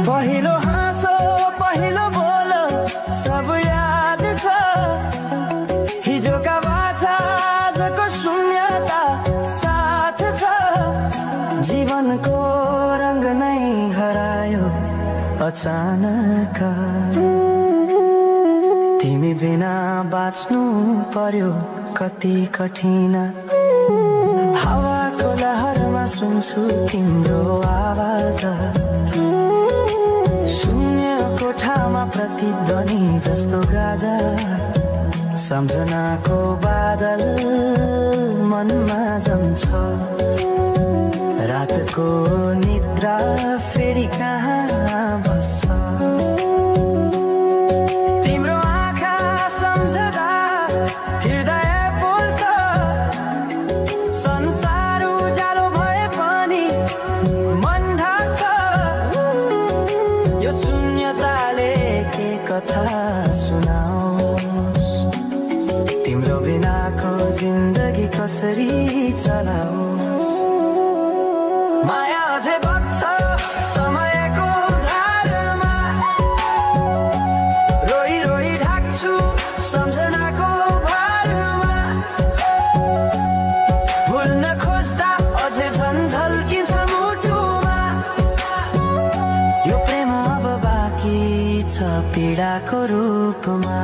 पहिलो हाँसो पहिलो बोल सब याद छ हिजोका बाछा आजको शून्यता साथ छ जीवनको रंग नै हरायो अचानक तिमी बिना बाँच्नु पर्यो कति कठिन हावाको लहरमा सुन्छु तिम्रो आवाज शून्य कोठामा प्रतिध्वनि जस्तो गाजा सम्झनाको बादल मनमा जम्छ रातको निद्रा फेरि कहाँ बस्छ तिम्रो आँखा सम्झदा हृदय पोल्छ संसार उज्यालो भए पनि मन ढाक्छ यो शून्यताले के कथा सुनाओस् तिम्रो बिनाको जिन्दगी कसरी चलाओस् माया अझै बग्छ समयको धारमा रोई रोई ढाक्छु सम्झनाको भारमा भुल्न खोज्दा अझै झन्झल्किन्छ मुटुमा यो प्रेम अब बाँकी छ पीडाको रूपमा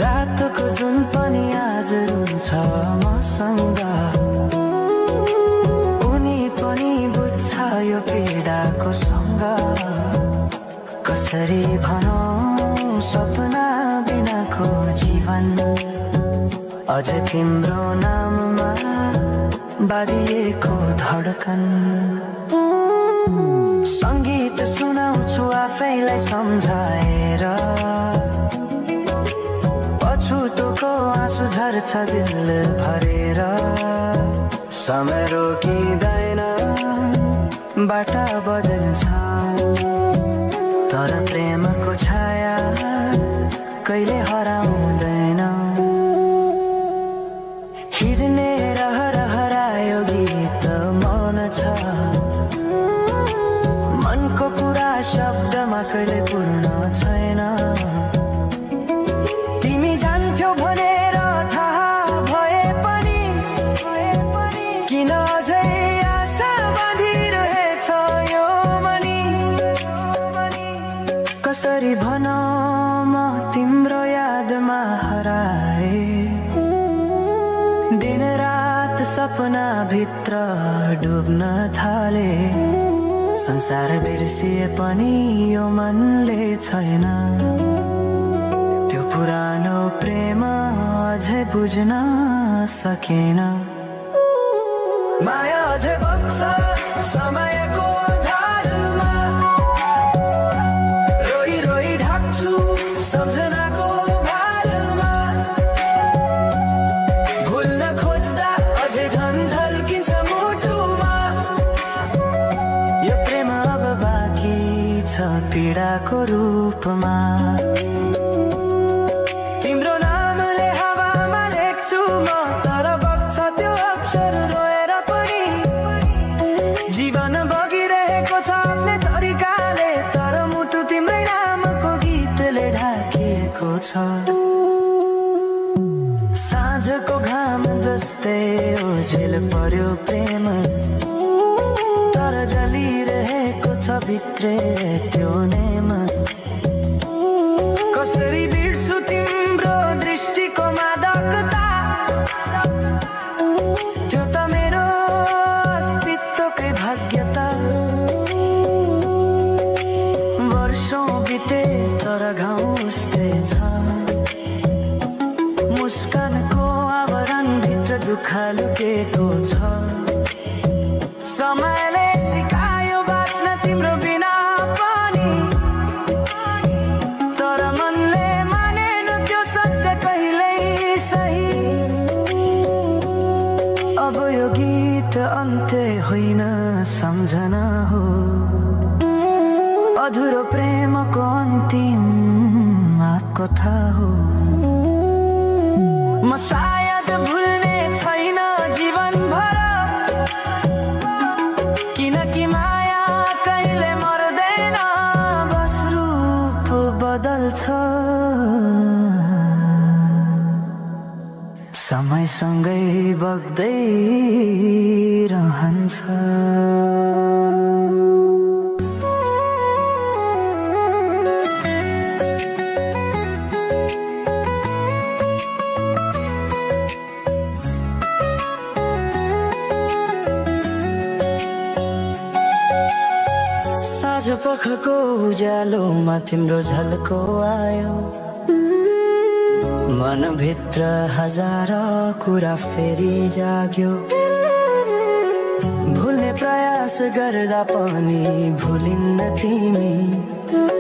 रातको जुन पनि आज रुन्छ मसँग उनी पनि बुझ्छ यो पीडाको सँग कसरी भनौं सपना बिनाको जीवन अझ तिम्रो नाममा बाँधिएको धड्कन संगीत सुनाउँछु आफैलाई सम्झाएर पछुतोको आँसु झर्छ दिल भरेर समय रोकिँदैन बाटा बदल्छ तर प्रेमको छाया कहिले हराउँदैन हिँड्ने रहर हरायो गीत मौन छ मनको कुरा शब्दमा कहिले पूर्ण छैन तिमी जान्थ्यौ भनेर थाहा भए पनि किन अझै आशा बाँधिरहेछ यो मनी कसरी भनौं म तिम्रो यादमा हराए दिन रात सपना भित्र डुब्न थाले संसार बिर्सिए पनि यो मनले छैन त्यो पुरानो प्रेम अझै बुझ्न सकेन माया अझै बग्छ समयको धारमा रोई रोई ढाक्छु सम्झनाको भारमा भुल्न खोज्दा अझै झन्झल्किन्छ मुटुमा यो प्रेम अब बाँकी छ पीडाको रूपमा तिम्रो नामले हावामा लेख्छु म तर बग्छ त्यो अक्षर रोएर पनि जीवन बगिरहेको छ आफ्नै तरिकाले तर मुटु तिम्रै नामको गीतले ढाकिएको छ साँझको घाम जस्तै ओझेल पर्यो प्रेम तर जलिरहेको छ भित्रै त्यो नेम कसरी बिर्छु तिम्रो दृष्टिको मादकता त्यो त मेरो अस्तित्वकै भाग्यता वर्षौं बिते तर घाउ उस्तै छ मुस्कानको आवरण भित्र दुःख लुकेको छ समयले सिकायो बाँच्न तिम्रो बिना पनि तर मनले मानेन त्यो सत्य कहिल्यै सही अब यो गीत अन्त्य होइन सम्झना हो अधुरो प्रेमको अन्तिम कथा हो म सायद भुल्ने छैन जीवन भर किनकि माया समय सँगै बग्दै रहन्छ। पखको उज्यालोमा तिम्रो झल्को आयो, मनभित्र हजार कुरा फेरि जाग्यो। भुल्ने प्रयास गर्दा पनि भुलिन्न तिमी,